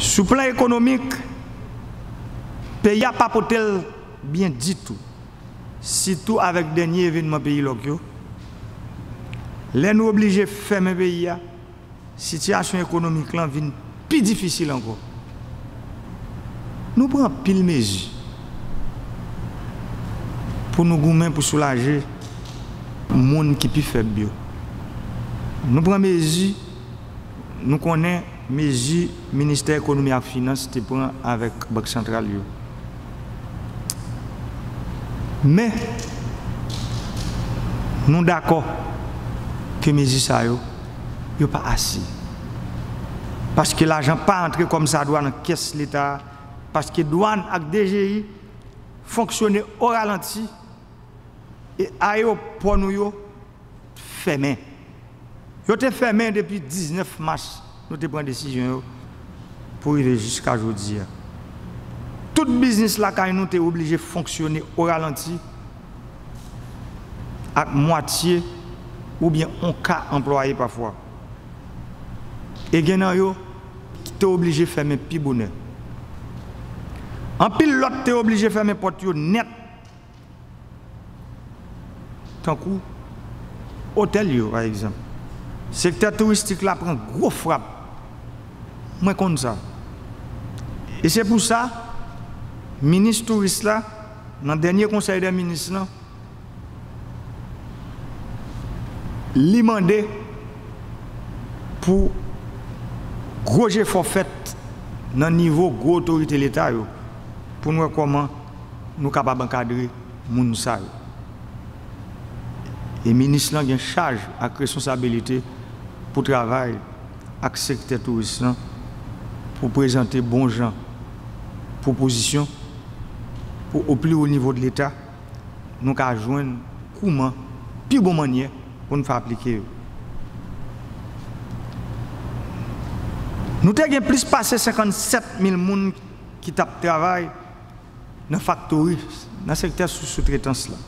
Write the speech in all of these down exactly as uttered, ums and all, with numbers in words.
Sou plan ekonomik, peyi a pa pote l byen ditou, sitou avèk dènye evènman peyi lòk yo. Lè nou oblije fèmen peyi a, sitiyasyon ekonomik lan vin pi difisil ankò. Nou pran anpil mezi pou nou goumen pou soulaje moun ki pi fèb yo. Nou pran mezi, nou konnen mezi Ministè Ekonomi ak Finans te pran avèk Bank Santral yo. Men, nou dakò ke mezi sa yo, yo pa ase. Paske lajan pa antre kòmsadwa nan kès Leta a, paske dwàn ak D G I fonksyone o ralanti e ayewopò nou yo fèmen. Yo te fèmen depi diznèf mas, nou te pran desizyon yo pou rive jiska jodi a. Tout biznis lakay nou te oblije fonksyone o ralanti ak mwatye oubyen on ka anplwaye pafwa. E gen nan yo ki te oblije fèmen pi bonè. Anpil lòt te oblije fèmen pòt yo nèt, tankou otèl yo, pa egzanp. Sektè touristik la pran gwo frap. Mwen konn sa. E se pou sa, minis touris la, nan dènye konsèy dè minis lan, li mande pou gwo jefò fèt nan nivo gwo otorite Leta yo, pou n wè kòman nou kapab ankadre moun sa yo. E minis lan gen chaj ak responsabilite pou travay ak sektè touris lan, pou prezante bon jan pwopozisyon pou o pli wo nivo de Leta, nou ka jwenn kouman pi bon mannyè pou n fè aplike yo. Nou te gen plis pase senkannsèt mil moun ki t ap travay nan faktori, nan sektè sou soutretans la.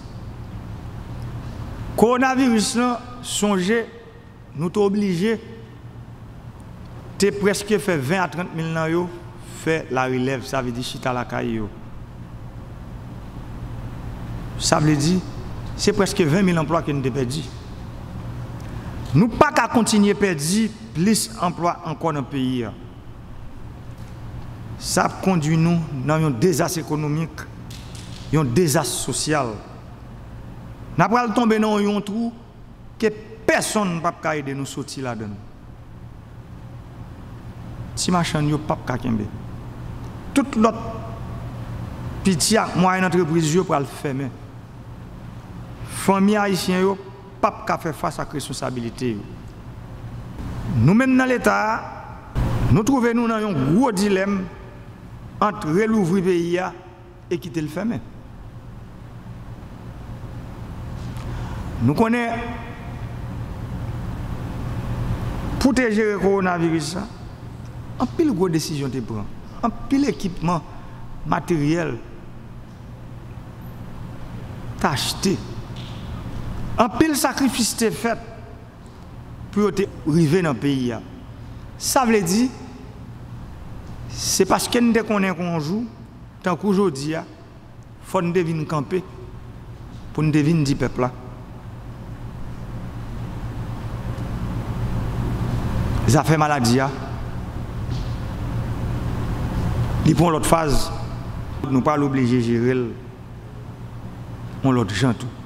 Kowonaviris lan, sonje, nou te oblije te prèske fè ven a trant mil nan yo fè larelèv, sa vle di chita lakay yo. Sa vle di, se prèske ven mil anplwa ke n te pèdi. Nou pa ka kontinye pèdi plis anplwa ankò nan peyi a. Sa ap kondui nou nan yon dezas ekonomik, yon dezas sosyal. N a pral tonbe nan yon twou ke pèsonn p ap ka ede nou soti ladan l. Ti machann yo p ap ka kenbe. Tout lòt piti ak mwayèn antrepriz yo pral fèmen. Fanmi ayisyen yo p ap ka fè fas ak responsabilite yo. Nou menm nan Leta a, nou twouve nou nan yon gwo dilèm ant relouvri peyi a e kite l fèmen. Nou konnen, pou te jere kowonaviris la, anpil gwo desizyon te pran, anpil ekipman, materyèl t achte, anpil sakrifis te fèt pou yo te rive nan peyi a. Sa vle di, se paske n te konnen kon yon jou, tankou jodi a, fò n te vin kanpe pou n te vin di pèp la, zafè maladi a, li pran yon lòt faz, nou pral oblije jere l yon lòt jan tou.